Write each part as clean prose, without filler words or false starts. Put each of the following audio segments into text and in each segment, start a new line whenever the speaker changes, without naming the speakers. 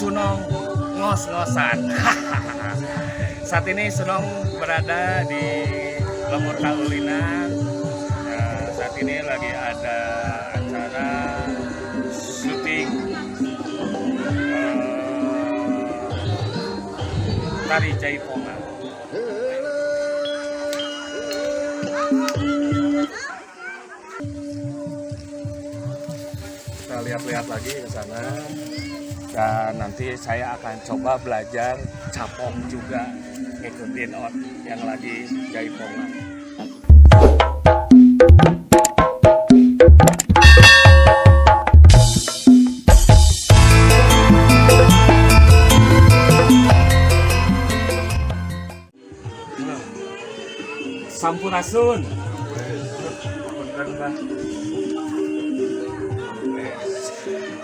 Sunong ngos-ngosan. Saat ini Sunong berada di Lembur Kaulinan. Saat ini lagi ada acara syuting tari Jaipongan. Kita lihat-lihat lagi ke sana dan nanti saya akan coba belajar capong juga, ngikutin yang lagi jaipongan. Sampurasun.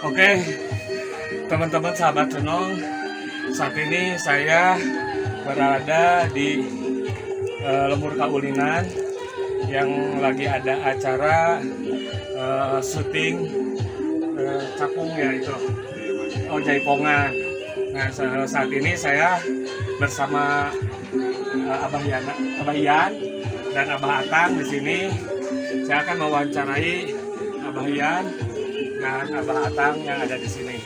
Oke, teman-teman sahabat Cunong, saat ini saya berada di Lembur Kaulinan yang lagi ada acara syuting capung ya itu, oh jaipongan. Nah, saat ini saya bersama Abah Abah Ian dan Abah Atang di sini. Saya akan mewawancarai Abah Ian dan Abah Atang yang ada di sini.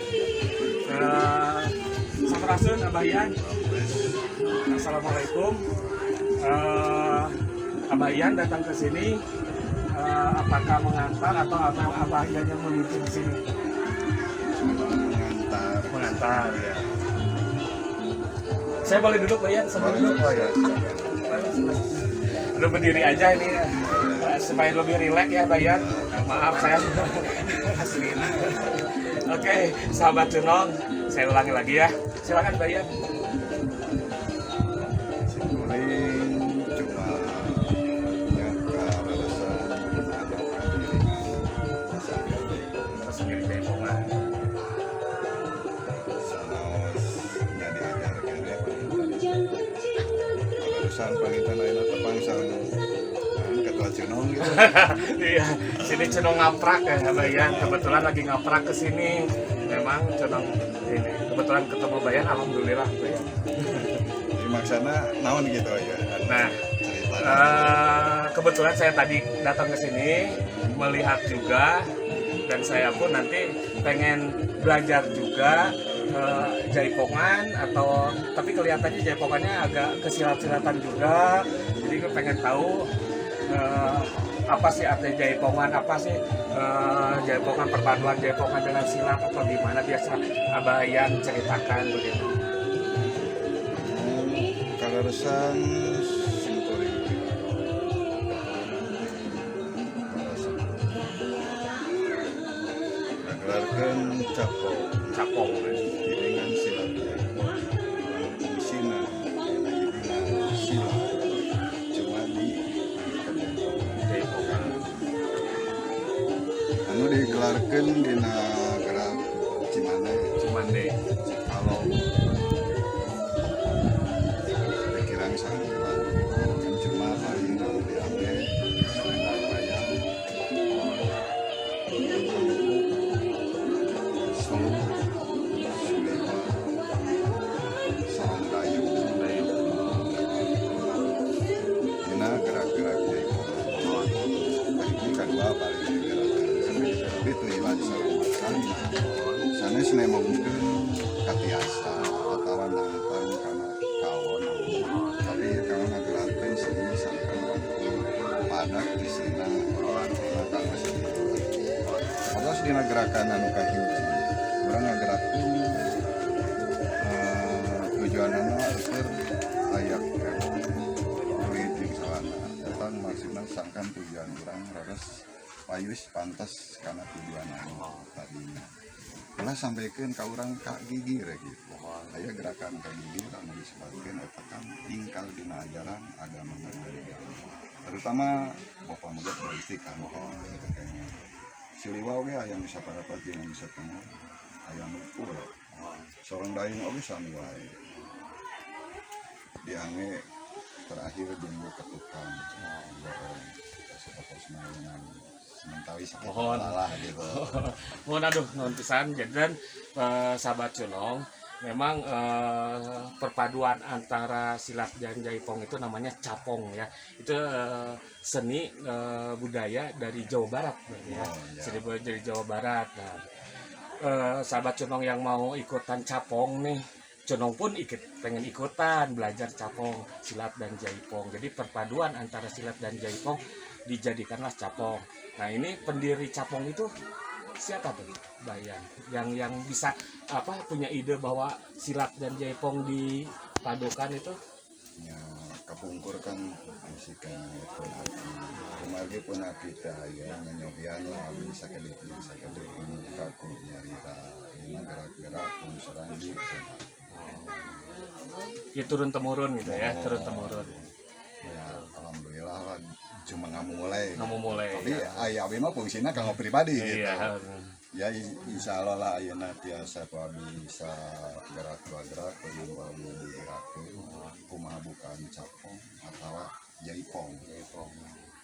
Sampurasun Abah Ian. Assalamualaikum. Abah Ian datang ke sini, apakah mengantar atau Abah Ian yang memimpin di sini?
Mengantar.
Mengantar ya. Saya boleh duduk, Pak Ian? Saya boleh duduk?
Oh ya.
Udah berdiri aja ini supaya lebih rileks ya, Pak Ian. Maaf saya. Oke, sahabat Cunong, saya ulangi lagi ya. Silakan Pak Ian.
Simkuring cuma ya kaleresan ada iringan
Sendiri jaipongan.
Sanaos nya diajarkeun we kaleresan panginten ayeuna tepang sareng ketua Cunong gitu.
Iya, sini Cunong ngaprak ya, Pak Ian. Kebetulan lagi ngaprak ke sini. Memang Cunong ini kebetulan ketemu Pak Ian, alhamdulillah Pak Ian.
Jadi maksana naon gitu ya.
Nah,
cerita.
Kebetulan saya tadi datang ke sini melihat juga dan saya pun nanti pengen belajar juga jaipongan atau tapi kelihatannya jaipongannya agak kesilat-silatan juga, jadi gue pengen tahu apa sih arti jaipongan, apa sih jaipongan, perpaduan jaipongan dengan silat atau gimana, biasa Abah Ian ceritakan begitu.
Kaleresan simkuring para sepuh ngagelarkeun capong.
Capong.
Iringan silat anu fungsina dina iringan silat cuma di
Jaipongan.
Anu digelarkeun dina gerak Cimande.
Cimande.
Kalau pikiran sareng kan cuma paling anu diambil selendang mayang, suluk, suliwa, sarong dayung. Dina gerak-gerak jaipongan hiji kadua paling digerakan tapi tujuan sareng maksana sanes nemongkeun katiasa atawa nangtang kana kawon, tapi kanggo ngagelarkeun seni sangkan padak isina artina kanggo seni. Terus dina gerakan anu kahiji urang ngagerakkeun tujuanana keur aya kulit jeung salana eta maksudna sangkan tujuan urang leres payus pantes kana tujuan anu tadina ulah sampaikan ka urang ka gigir gitu. Aya gerakan ka gigir anu disebutkeun eta kan tingkal dina ajaran agama, terutama bapak megat politik kan gitu kayaknya. Siliwa oge aya nu saparapat dina nu satengah, aya nu full. Sorong dayung oge sami wae diange terakhir jeung ketukan goreng sapertosna dengan mentalis
Mohon.
lah gitu.
Mohon, aduh, nuhun pisan. Jadi dan sahabat Cunong, Memang perpaduan antara silat dan jaipong itu namanya capong ya. Itu seni budaya dari Jawa Barat berarti ya.
Oh, ya.
Seni budaya dari Jawa Barat. Nah, sahabat Cenong yang mau ikutan capong nih, Cenong pun ikut, pengen ikutan belajar capong, silat dan jaipong. Jadi perpaduan antara silat dan jaipong dijadikanlah capong. Nah, ini pendiri capong itu siapa tuh, Bayan? Yang bisa apa punya ide bahwa silat dan jaipong dipadukan itu?
Ya, kapungkur kan musikan pun aki. Kumargi pun aki teh aya nyobian lah abdi sakedik sakedik kaku nyarita. Ini gerak-gerak pun serang di sana.
Ya turun temurun gitu ya, turun temurun.
Ya, alhamdulillah lah cuma ngamulai.
Ngamumulai.
Tapi aya abi mah fungsina kanggo pribadi gitu.
Iya.
Ya insya Allah lah ayeuna tiasa ku abi bisa gerak dua gerak penambah digerakkeun kumaha bukan capong atawa jaipong.
Jaipong.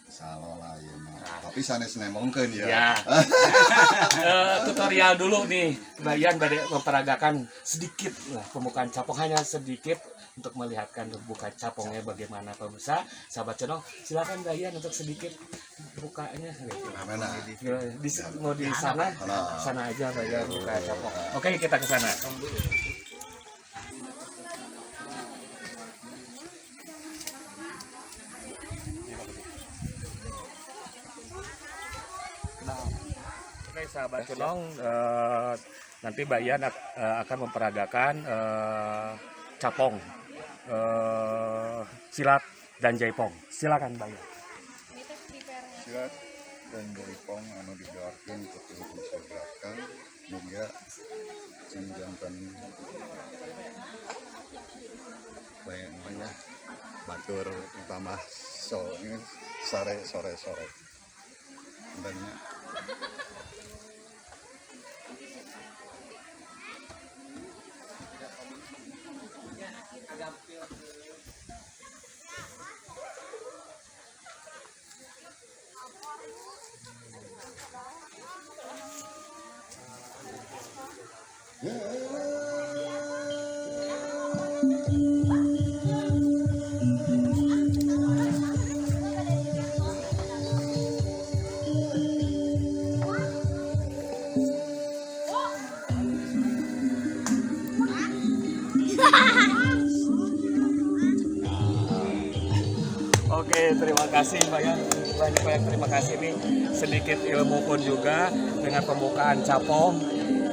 Insya Allah lah ayeuna. Tapi sanes nembongkeun ya.
Ya. Tutorial dulu nih, Bayan bade memperagakan sedikit lah pembukaan capong, hanya sedikit untuk melihatkan buka capongnya bagaimana pemirsa. Sahabat Cenong, silakan Bayan untuk sedikit bukanya gitu.
Mana?
Di, mau di sana, sana aja Bayan buka capong. Oke, kita ke sana. Oke, sahabat Cenong, nanti Bayan akan memperagakan capong, silat dan jaipong. Silakan Bayan.
Silat dan jaipong anu digelarkeun ku tilu unsur gerakan mugia sing janten banyak batur utama so ini sore sore sore bentarnya.
Oke, terima kasih banyak banyak terima kasih nih, sedikit ilmu pun juga dengan pembukaan capong.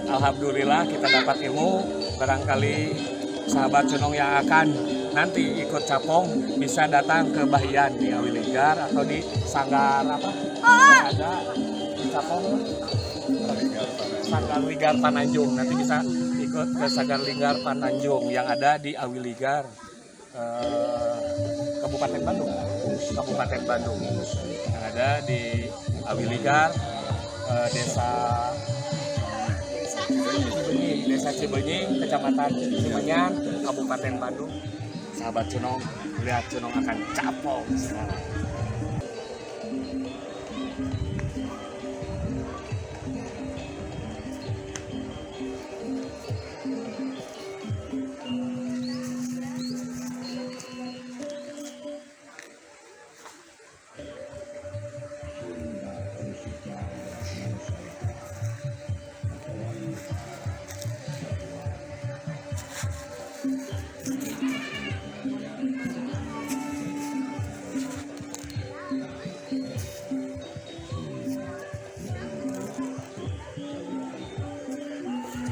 Alhamdulillah kita dapat ilmu. Barangkali sahabat Cenong yang akan nanti ikut capong bisa datang ke Bahian di Awiligar atau di Sanggar apa? Ada di capong Sanggar Ligar Pananjung. Nanti bisa ikut ke Sanggar Ligar Pananjung yang ada di Awiligar, Kabupaten Bandung. Kabupaten Bandung yang ada di Awiligar, Desa Cibenying, Desa Cibenying, Kecamatan Cimenyan, Kabupaten Bandung. Sahabat Cenong, lihat Cenong akan capong sekarang.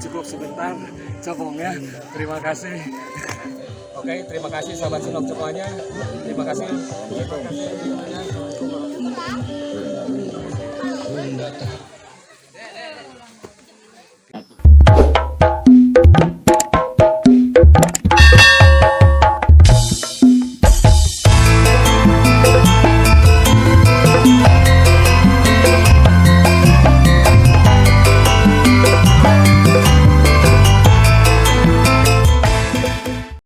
Cukup sebentar capongnya. Terima kasih. Oke, terima kasih sahabat Cenong semuanya. Terima kasih. Terima kasih semuanya.